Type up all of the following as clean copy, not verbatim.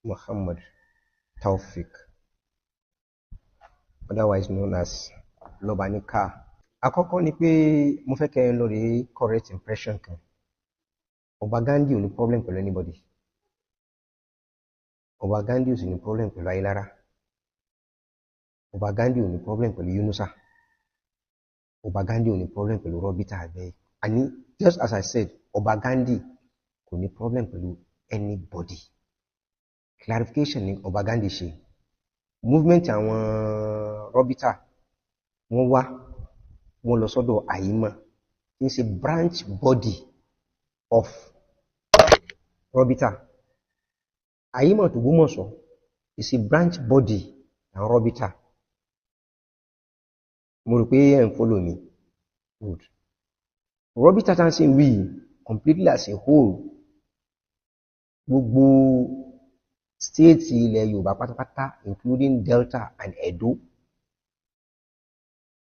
Muhammad Taofik, otherwise known as Lọ́baníkà. Àkọ́kọ́ ni pé mo fẹ́ kẹ́ ẹ lọ rí correct impression kan. Ọba Ghandi ò ní problem pẹ̀lú anybody. Ọba Ghandi ò sì ní problem pẹ̀lú Ayélára. Ọba Ghandi ò ní problem pẹ̀lú Yunusa. Ọba Ghandi ò ní problem pẹ̀lú Rọ́bítà àbẹ́. Àní, just as I said, Ọba Ghandi kò ní problem pẹ̀lú anybody. Clarification ni Ọba Ghandi ṣe. Movement àwọn Rọ́bítà, wọ́n wá, wọ́n lọ sọ́dọ̀ Àyímọ̀ tí ń ṣe branch body of Rọ́bítà. Àyímọ̀ tÒgbómọ̀ṣọ́ is a branch body àwọn Rọ́bítà. Mo rò pé ẹ̀ ń follow me. Good. Rọ́bítà tá ń ṣe wí completely as a whole, gbogbo state ilẹ̀ Yorùbá pátápátá, including Delta and Edo,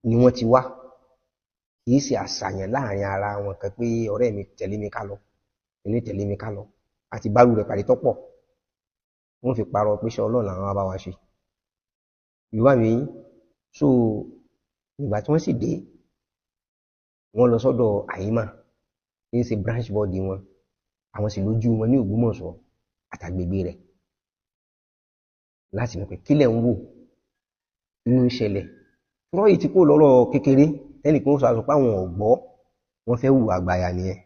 ni wọ́n ti wá. Kìí ṣe àṣàyàn láàrin ara wọn kan pé ọ̀rẹ́ mi, tẹ̀lé mi ká lọ, ẹni tẹ̀lé mi ká lọ, àti bárù rẹ̀ pàdé tọ́pọ̀ wọ́n fi parọ́ pé ṣe Ọlọ́run làwọn wá bá wa ṣe. Yorùbá mi. So ìgbà tí wọ́n sì dé, wọ́n lọ sọ́dọ̀ Àyímà tí ń ṣe branch body wọn. Àwọn sì lójú wọn ní Ògbómọ̀ṣọ́ àtàgbègbè rẹ̀ láti mọ̀ pé kílẹ̀ ń wò inú ń ṣẹlẹ̀. Tọ́rọ̀ yìí ti kó lọ́rọ̀ kékeré tẹ́nìkan ó sọ pé àwọn ọ̀gbọ́ wọ́n fẹ́ hùwà àgbàyà nìyẹn.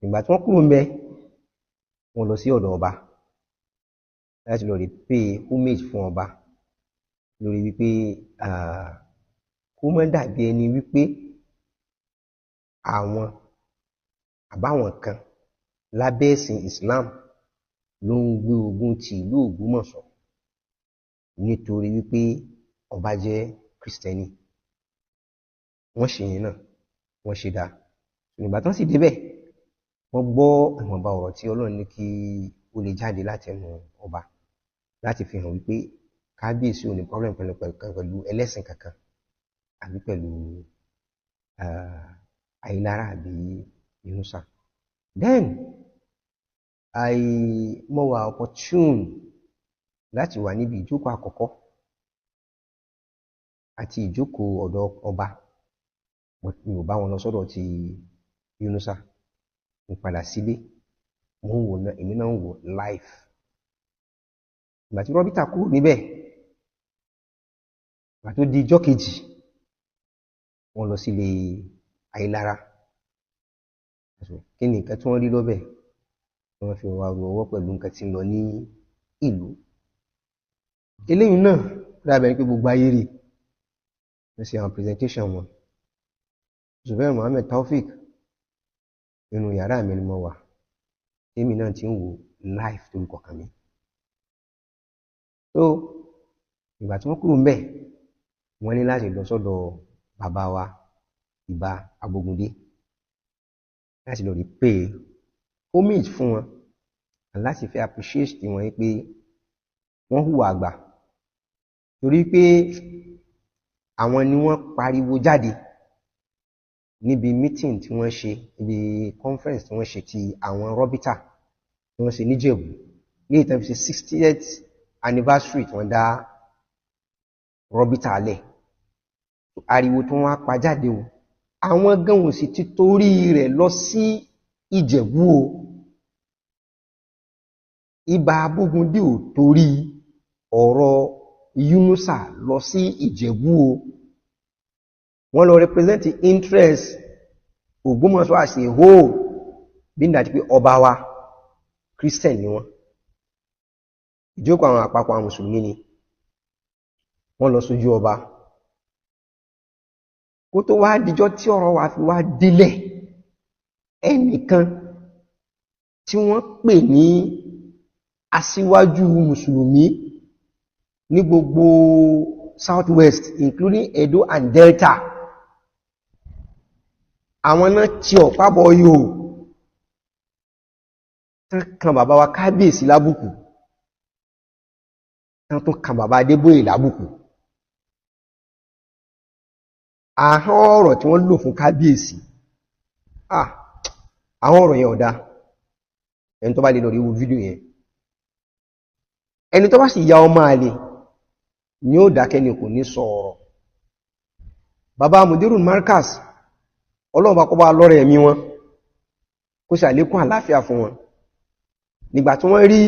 Ìgbà tí wọ́n kúrò ń bẹ, wọ́n lọ sí ọ̀dọ̀ ọba láti lọ rí pay homage fún ọba lórí wípé kó má dàbí ẹni wípé àwọn àbáwọn kan lábẹ́ ẹ̀sìn Islam ló ń gbé ogun ti ìlú Ògbómọ̀ṣọ́ nítorí wípé ọba jẹ́ Kristẹni. Wọ́n ṣe yẹn náà, wọ́n ṣe dáa. Ìgbà tán sì débẹ̀, wọ́n gbọ́ ìwọ̀nba ọ̀rọ̀ tí Ọlọ́run ní kí ó lè jáde láti ẹnu ọba láti fi hàn wípé kábíyèsí ò ní problem pẹ̀lú ẹlẹ́sìn kankan àbí pẹ̀lú Àyìnlára àbí Yunusa. Then I mo wà opportune láti wà níbi ìjókòó àkọ́kọ́ àti ìjókòó ọ̀dọ̀ ọba, but mi ò bá wọn lọ sọ́dọ̀ ti Yunusa. Mo padà sílé, mo ń wò náà, èmi náà ń wò live. Ìgbà tí Rọ́bítà kúrò níbẹ̀, ìgbà tó di ijọ́ kejì, wọ́n lọ sílé Ayélára. Kí ni nǹkan tí wọ́n rí lọ́bẹ̀? Wọ́n fi wá ru ọwọ́ pẹ̀lú nǹkan tí ń lọ ní ìlú eléyìí náà. Dábẹ́ pé gbogbo ayé rí wọ́n ṣe àwọn presentation wọn. Zubair Muhammed Taofik, nínú yàrá mi ni mo wà, tèmi náà ti ń wò live torí kọ̀ọ̀kan mi. So ìgbà tí wọ́n kúrò ń bẹ̀, wọ́n ní láti lọ sọ́dọ̀ bàbá wa Ìbà Abógundé láti lọ rí pay homage fún wọn and láti fẹ́ appreciate wọn pé wọ́n hùwà àgbà, torí pé àwọn ni wọ́n pariwo jáde níbi meeting tí wọ́n ṣe, níbi conference tí wọ́n ṣe ti àwọn Rọ́bítà tí wọ́n ṣe níjẹ̀bú ní ìtàn fi ṣe 60th anniversary tí wọ́n dá Rọ́bítà lẹ̀. Ariwo tí wọ́n wá pa jáde o, àwọn gan ò sì ti torí rẹ̀ lọ sí Ìjẹ̀bú o. Ìbà Abógundé ò torí ọ̀rọ̀ Yunusa lọ sí Ìjẹ̀bú o. Wọ́n lọ represent interest Ògbómọ̀ṣọ́ as a whole, bí ní àti pé ọba wa, Christian ni wọ́n. Ìjókòó àwọn àpapọ̀ àwọn mùsùlùmí ni wọ́n lọ sójú ọba. Kó tó wá dijọ́ tí ọ̀rọ̀ wa fi wá délẹ̀, ẹnìkan tí wọ́n pè ní aṣíwájú mùsùlùmí ní gbogbo South West, including Edo and Delta, àwọn náà tí ọ̀pá bọ̀ yóò tán kan bàbá wa kábíyèsí lábùkù, tán tún kan bàbá Adébóyè lábùkù. Ahọ́n ọ̀rọ̀ tí wọ́n lò fún kábíyèsí, àwọn ọ̀rọ̀ yẹn ò dáa. Ẹni tó bá lè lọ rí wo fídíò yẹn. Ẹni tó bá sì ya ọmọ àlè ni ó dákẹ́, ni kò ní sọ ọ̀rọ̀. Bàbá Mudirul Markaz, Ọlọ́run bá kó bá lọ́rẹ̀ ẹ̀mí wọn, kó sì àlékún àláfíà fún wọn. Nígbà tí wọ́n rí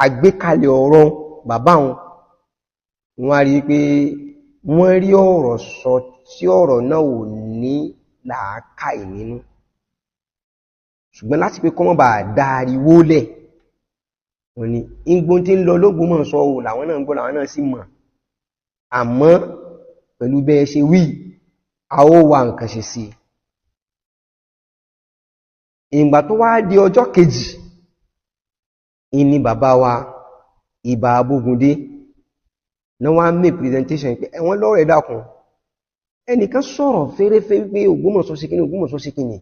àgbékalẹ̀ ọ̀rọ̀ bàbá wọn, wọ́n rí pé wọ́n rí ọ̀rọ̀ sọ tí ọ̀rọ̀ náà ò ní làákàì nínú, ṣùgbọ́n láti pé kọ́mọ́ bá dáriwó lẹ̀, wọ́n ní ìgbón tí ń lọ l'Ógbómọ̀ṣọ́ ò làwọn náà ń gbọ́, làwọn náà sì mọ̀, àmọ́ pẹ̀lú bẹ́ẹ̀ ṣe wí, a ó wà nǹkan ṣe sí. Ìgbà tó wá di ọjọ́ kejì ìní bàbá wa Ìbà Abógundé ní wọ́n á make presentation pé ẹ̀wọ̀n lọ́rọ̀, ẹ dákun, ẹnìkan sọ̀rọ̀ fẹ́rẹ́fẹ́ wípé Ògbómọ̀ṣọ́ sí kíní, Ògbómọ̀ṣọ́ sí kíní.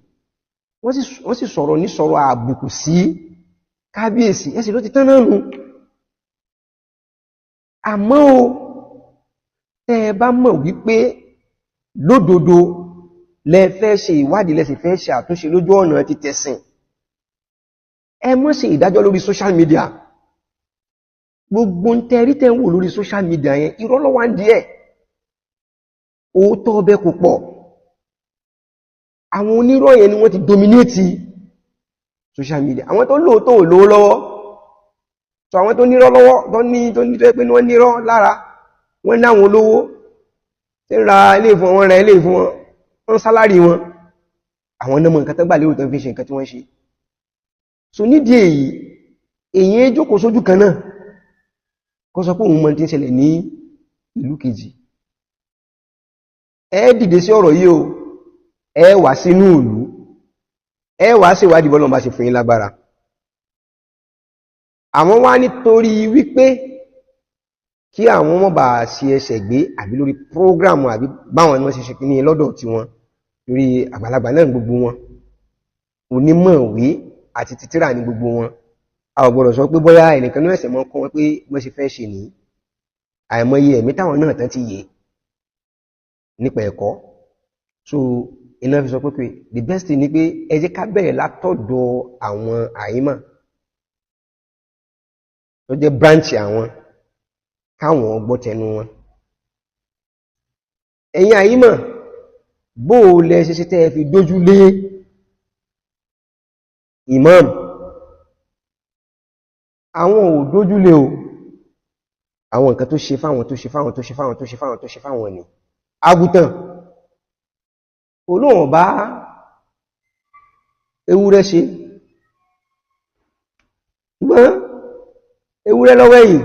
Wọ́n sì sọ̀rọ̀ ní sọ̀rọ̀ àbùkù sí kábíyèsí, ẹ̀sì ló ti tán náà nù. Àmọ́ o, tẹ́ ẹ bá mọ̀ wípé lódodo lẹ fẹ́ ṣe ìwádìí, lẹ sì fẹ́ ṣe àtúnṣe lójú ọ̀nà ti tẹ̀sìn, ẹ má ṣe ìdájọ́ lórí social media. Gbogbo ń tẹ́rí tẹ́ ń wò lórí social media yẹn, irọ́ ló wà ń díẹ̀, òótọ́ ọbẹ̀ kò pọ̀. Àwọn onírọ́ yẹn ni wọ́n ti dominate social media. Àwọn tó lóòótọ́ ò lówó lọ́wọ́. So àwọn tó nírọ́ lọ́wọ́, tó ní tó ní tó yẹ pé wọ́n nírọ́ lára, wọ́n ní àwọn olówó tí ń ra ilé fún wọn, ra ilé fún wọn, wọ́n salary wọn, àwọn náà mọ̀ nǹkan tó gbà lérò tó fi ṣe nǹkan tí wọ́n ṣe. So nídìí èyí, èyí jókòó sójú kan náà kó sọ pé òun mọ̀ tí ń ṣẹlẹ̀ ní ìlú kejì. Ẹ dìde sí ọ̀rọ̀ yìí o, ẹ wà sínú ìlú, ẹ wà sí ìwádìí bọ́lọ̀ bá ṣe fún yín lágbára. Àwọn wá nítorí wípé kí àwọn ọmọ bá ṣe ẹsẹ̀ gbé àbí lórí program àbí báwọn ni wọ́n ṣe ṣe ní lọ́dọ̀ tí wọn lórí àgbàlagbà náà, gbogbo wọn onímọ̀wé àti títírà ní gbogbo wọn. A ò gbọ́dọ̀ sọ pé bóyá ẹnìkan ní ẹ̀sẹ̀ mọ́ kọ́ wọn pé wọ́n ṣe fẹ́ ṣe ní àìmọye ẹ̀mí táwọn náà tán ti yè nípa ẹ̀kọ́. So iná fi sọ pé the best thing ni pé ẹ jẹ́ ká bẹ̀rẹ̀ látọ̀dọ̀ àwọn àìmọ̀ tó jẹ́ branch àwọn, káwọn gbọ́ tẹnu wọn. Ẹ̀yin àìmọ̀, bó o lẹ ṣe ṣe tẹ́ ẹ fi dójú lé imam? Àwọn ò dójú lé o. Àwọn nǹkan tó ṣe fáwọn, tó ṣe fáwọn, tó ṣe fáwọn, tó ṣe fáwọn, tó ṣe fáwọn ni. Àgùntàn olóhùn bá ewúrẹ́ ṣe, ṣùgbọ́n ewúrẹ́ lọ́wọ́ ẹ̀yìn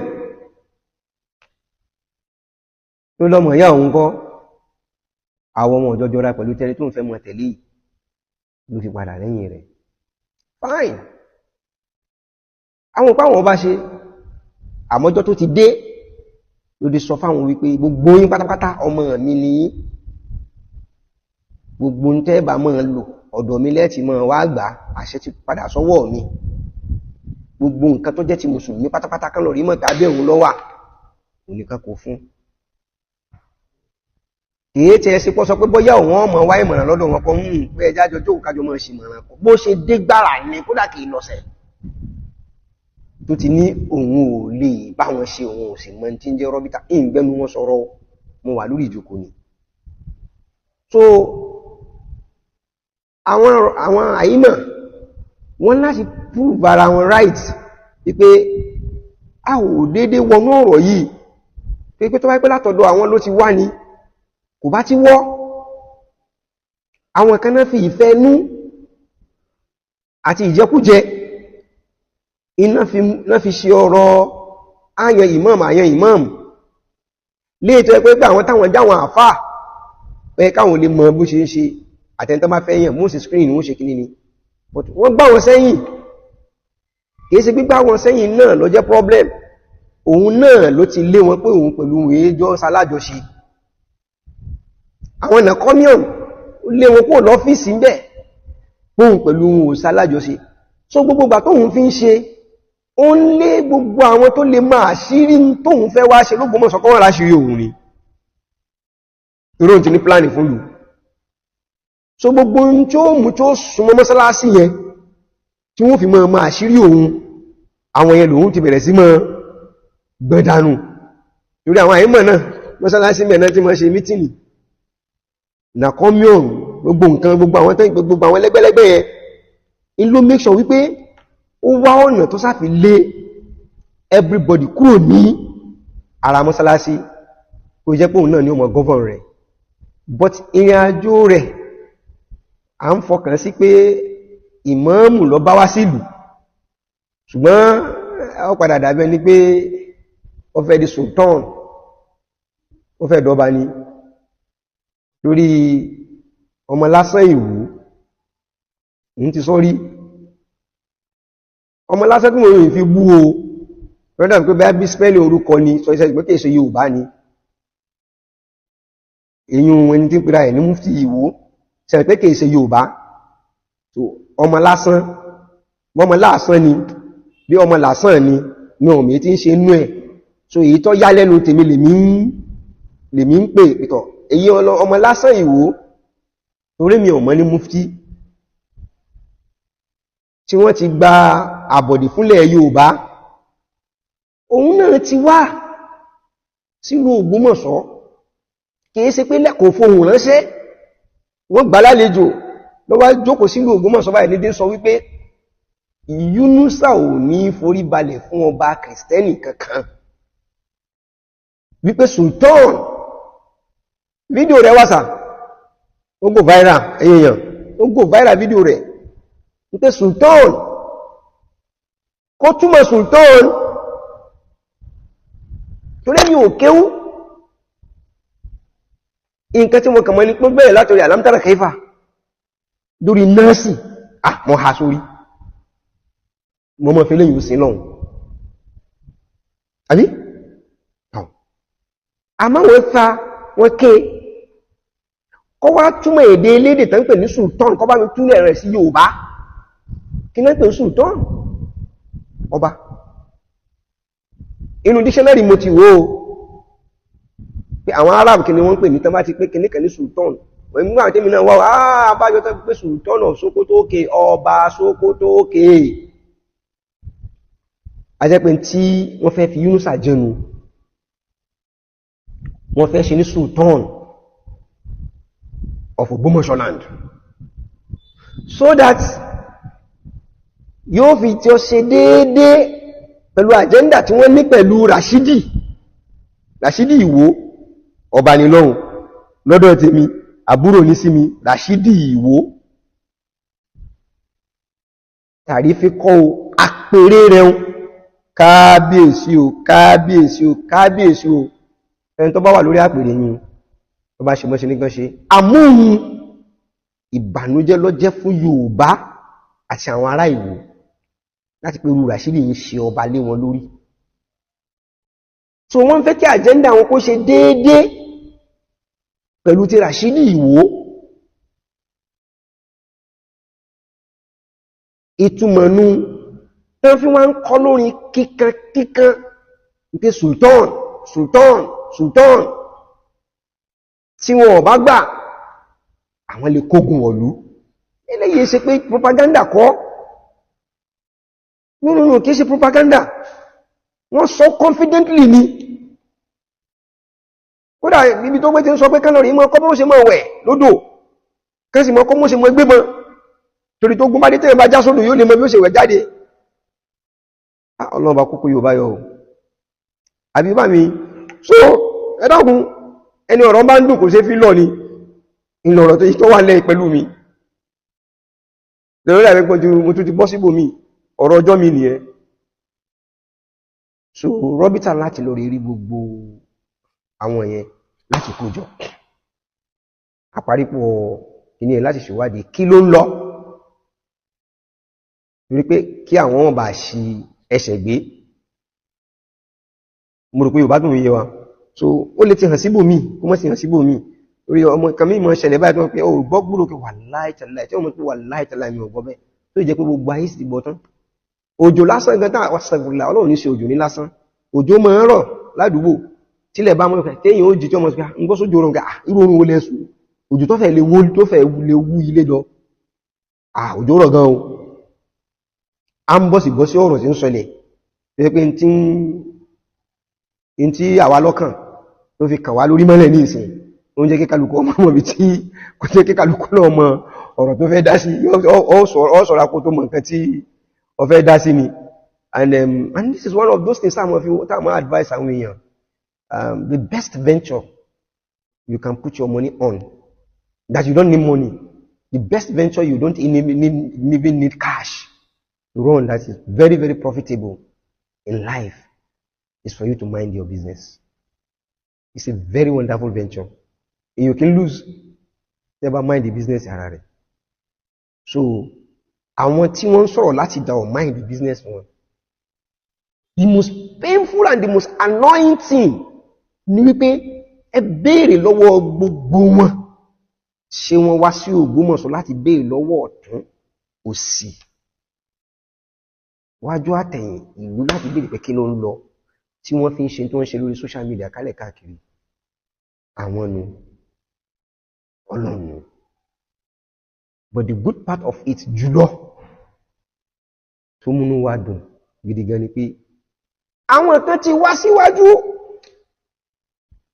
ló lọ́mọ ìyá òun kọ́. Àwọn ọmọ ọ̀jọ́jọ́ra pẹ̀lú tẹ́lẹ̀ tó ń fẹ́ mọ̀ tẹ̀lé ló fi padà lẹ́yìn rẹ̀. Fine, àwọn òpá wọn bá ṣe àmọ́jọ́ tó ti dé ló di sọ fáwọn wípé gbogbo yín pátápátá, ọmọ mi ni yín, gbogbo ń tẹ́ bá máa lò, ọ̀dọ̀ mi lẹ́ẹ̀tì máa wá gbà, àṣẹ ti padà sọ́wọ́ mi. Gbogbo nǹkan tó jẹ́ ti mùsùlùmí pátápátá kan lọ rí mọ̀ tàbí òun lọ́wà òníkan kò fún kìí tẹ́ sí pọ́ sọ pé bóyá òun ọmọ wá ìmọ̀ràn lọ́dọ̀ wọn kọ́ ń pé ẹjá jọ jókòó kájọ mọ́ sí ìmọ̀ràn kọ́. Bó ṣe dé gbàrà ní kódà kìí lọ́sẹ̀ tó ti ní òun ò lè bá wọn ṣe, òun ò sì mọ tí ń jẹ́ rọ́bítà ìgbẹ́nu wọn sọ̀rọ̀, mo wà lórí ìjókòó ni. So àwọn àyímọ̀ wọ́n láti prove ara wọn right wípé a ò dédé wọnú ọ̀rọ̀ yìí, pé tó bá pẹ́ látọ̀dọ̀ àwọn ló ti wá ní kò bá ti wọ́. Àwọn kan náà fi ìfẹ́ nú àti ìjẹkújẹ iná fi ṣe ọ̀rọ̀ àyàn imam, àyàn imam léètò ẹ pé àwọn táwọn jáwọn àfáà pé káwọn lè mọ bó ṣe ń ṣe àtẹntọ́ bá fẹ́ yàn mú sí screen wọ́n ṣe kí ní, but wọ́n gbá wọn sẹ́yìn. Kìí ṣe gbígbá wọn sẹ́yìn náà ló jẹ́ problem. Òun náà ló ti lé wọn pé òun pẹ̀lú èéjọ́ sálájọṣe àwọn nàkọ́míọ̀n, ó lé wọn kúrò lọ́fíìsì ń bẹ̀, póun pẹ̀lú òun sálájọṣe. So gbogbo ìgbà tóun fi ń ṣe, ó ń lé gbogbo àwọn tó lè máa ṣírí tóun fẹ́ wá ṣe l'Ógbómọ̀ṣọ́ kọ́ wọ́n láṣírí òun ni, torí òun ti ní pláàni fún lù. So gbogbo ohun tí ó mú tí ó súnmọ́ mọ́sálásí yẹn tí wọ́n fi mọ́ máa ṣírí òun, àwọn yẹn lòun ti bẹ̀rẹ̀ sí mọ́ Gbẹ̀dànù torí àwọn àìmọ̀ náà mọ́sálásí mẹ́ná tí wọ́n ṣe mítìnì nàkọ́míọ̀n gbogbo nǹkan, gbogbo àwọn tẹ́, gbogbo àwọn ẹlẹ́gbẹ́lẹ́gbẹ́ yẹn in ló make sure wípé ó wá ọ̀nà tó sáfi lé everybody kúrò ní ara mọ́sálásí, kó jẹ́ pé òun náà ni ó mọ̀ govern rẹ̀. But ìrìn àjò rẹ̀, à ń fọkàn sí pé ìmáàmù lọ bá wá sílùú, ṣùgbọ́n ó padà dàbẹ́ ni pé ó fẹ́ di sultan, ó fẹ́ dọba ni, torí ọmọ lásán ìwú ń ti sọ́rí ọmọ lásán tí mo rìn fi bú o rọ́dà pé bá bí spẹ́lì orúkọ ni sọ iṣẹ́ ìgbé kìí ṣe Yorùbá ni. Èyún ẹni tí ń pera ẹ̀ ní mufti Ìwó ṣe pé kìí ṣe Yorùbá. Ọmọ lásán, ọmọ lásán ni, bí ọmọ lásán ni ní ọmọ tí ń ṣe inú ẹ̀. So èyí tó yá lẹ́nu tèmi lèmi ń pè pìtọ̀ èyí ọmọ lásán Ìwó, torí mi ò mọ̀ ní mufti tí wọ́n ti gba àbọ̀dì fúnlẹ̀ Yorùbá. Òun náà ti wá sílùú Ògbómọ̀ṣọ́, kìí ṣe pé lẹ́kọ̀ọ́ fohùn ránṣẹ́, wọ́n gbà lálejò ló wá jókòó sílùú Ògbómọ̀ṣọ́ báyìí lédè sọ wípé Yunusa ò ní forí balẹ̀ fún ọba Kìrìsìtẹ́nì kankan, wípé sultan. Fídíò rẹ̀ wàsà ó go viral, èèyàn ó go viral fídíò rẹ̀ wípé sultan kó túmọ̀ sultan, torí mi ò kéwú. Nǹkan tí mo kàn mọ́ ní pé bẹ̀rẹ̀ látorí alamtara kaifa lórí nọ́ọ̀sì, ah, mọ́ ha sórí mọ́ mọ́ fẹ́lẹ̀ yìí sí lọ́hùn àbí àmọ́ wọ́n fa wọ́n ké kọ́ wá túmọ̀ èdè elédè tán pè ní sultan, kọ́ bá mi túlẹ̀ rẹ̀ sí Yorùbá. Kí náà pè ní sultan? Ọba. Inú dictionary mo ti wò ó pé àwọn Arab kí ni wọ́n ń pè ní tán bá ti pé kí ní sultan. Wọ́n mú àwọn tèmi náà wá àbájọ tó pé sultan of Sokoto, òkè ọba Sokoto òkè. A jẹ́ pé tí wọ́n fẹ́ fi Yunusa jẹnu, wọ́n fẹ́ ṣe ní sultan of Ògbómọ̀ṣọ́ land, so that yóò fi tí ó ṣe déédéé pẹ̀lú agenda tí wọ́n ní pẹ̀lú Rashidi. Rashidi Ìwó ọba ni lọ́hùn lọ́dọ̀ tèmi, àbúrò ní sí mi. Rashidi Ìwó tàrí fi kọ́ o àpèrè rẹ̀ o, kábíyèsí o, kábíyèsí o, kábíyèsí o. Ẹni tó bá wà lórí àpèrè yìí tó bá ṣe mọ́ ṣe ní gan ṣe àmúhun ìbànújẹ́ ló jẹ́ fún Yorùbá àti àwọn ará Ìwó láti pé irú Rashidi yìí ṣe ọba lé wọn lórí. So wọ́n fẹ́ kí àjẹ́ndà wọn kó ṣe déédéé pẹ̀lú ti Rashidi Ìwó. Ìtumọ̀nú tán fi wọ́n ń kọ́ lórin kíkan kíkan wípé sultan, sultan, sultan. Tí wọn ò bá gbà, àwọn lè kógun wọ̀lú. Eléyìí ṣe pé propaganda kọ́, no no no, kìí ṣe propaganda, wọ́n sọ confidently ni. Kódà ibi tó gbé ti ń sọ pé kánlọ̀rí mọ́ kọ́ bó ṣe mọ́ wẹ̀ lódò, kẹ́sì mọ́ kọ́ mọ́ ṣe mọ́ gbébọn, torí tó gún bá dé tẹ́yẹ bá já sódò yóò lè mọ bí ó ṣe wẹ̀ jáde. Ọlọ́run bá kúkú yóò bá yọ o àbí bá mi. So ẹ dákun, ẹni ọ̀rọ̀ bá ń dùn kò ṣe fi lọ ni ìlọ̀rọ̀ tó wà lẹ́yìn pẹ̀lú mi lórí àmì pọ̀jù mo tún ti bọ́ síbò mi, ọ̀rọ̀ ọjọ́ mi nìyẹn. So rọ́bítà láti lórí rí gbogbo àwọn yẹn láti kójọ àparípọ̀ kìíní ẹ̀ láti ṣèwádìí kí ló ń lọ, torí pé kí àwọn wọn bá ṣi ẹsẹ̀ gbé. Mo rò pé Yorùbá dùn yé wa. So ó lè ti hàn síbò míì kó mọ́ sí hàn síbò míì, orí ọmọ kan mímọ̀ ṣẹlẹ̀ báyìí tó wọ́n pé ó gbọ́ gbúrò pé wallahi tallahi, tí wọ́n mọ̀ pé wallahi tallahi mi ò gbọ́ bẹ́ẹ̀, tó jẹ́ pé gbogbo ayé sì ti gbọ́ tán. Òjò lásán gan tán wàsàgbùlà, Ọlọ́run ní ṣe òjò ní lásán. Òjò máa ń rọ̀ ládùúgbò tílẹ̀ bá mọ́ téèyàn ó jí tí ọmọ sí ń gbọ́ sójú oorun, irú oorun wo lẹ́sùn, òjò tó fẹ́ lè wó, tó fẹ́ lè wú ilé lọ, òjò rọ̀ gan o. A ń bọ́ sí bọ́ sí ọ̀rọ̀ tí ń sọlẹ̀ tó yẹ pé tí In tí àwa lọ́kàn tó fi kàn wá lórí mọ́lẹ̀ ní ìsìn, ó ń jẹ́ kí kálukú ọmọ mọ̀ bí tí kò jẹ́ kí kálukú náà mọ ọ̀rọ̀ tó fẹ́ dá sí. Ó sọ̀rọ̀ kó tó mọ̀ nǹkan tí ó fẹ́ dá sí ni. And this is one of those things táwọn fi táwọn advice àwọn èèyàn. The best venture you can put your money on that you don't need money, the best venture you don't even need cash to run, that is very, very profitable in life, is for you to mind your business. It's a very wonderful venture. You can lose. Never mind the business ara rẹ̀. So, àwọn tí wọ́n ń sọ̀rọ̀ láti dá ọ̀ mind the business wọn. The most painful and the most annoying thing ni wípé ẹ béèrè lọ́wọ́ gbogbo wọn. Ṣé wọ́n wá sí Ògbómọ̀ṣọ́ láti béèrè lọ́wọ́ ọ̀tún, òsì, wájú, àtẹ̀yìn ìlú láti béèrè pé kí ló ń lọ tí wọ́n fi ń ṣe tó ń ṣe lórí social media kálẹ̀ káàkiri? Àwọn nu ọlọ́run. But the good part of it jùlọ tó múnú wa dùn gidi gan ni pé àwọn kan ti wá síwájú.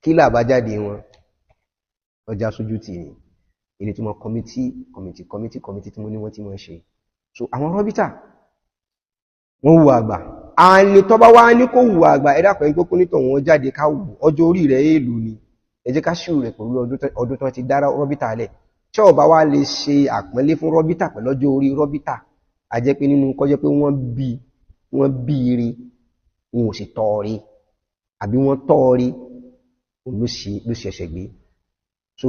Kí làbájáde wọn? Ọjà sójú tì ní ilé tí wọ́n committee, committee, committee, committee tí mo ní wọ́n tí wọ́n ṣe. So àwọn rọ́bítà wọ́n wù àgbà àní tọ́bá wá ní kó wù àgbà. Ẹ dákun, ẹni kókó nítọ̀ wọn jáde ká wù ọjọ́ orí rẹ̀ èèlò ni. Ẹ jẹ́ ká ṣírò rẹ̀ pẹ̀lú ọdún tó ti dá rọ́bítà lẹ̀. Tí ó bá wá lè ṣe àpọ́nlé fún rọ́bítà pẹ̀lú ọjọ́ orí rọ́bítà, a jẹ́ pé nínú kọjẹ́ pé wọ́n bí ire, wọn ò sì tọ́ rí, àbí wọ́n tọ́ rí, òun ló ṣẹ̀ṣẹ̀ gbé. So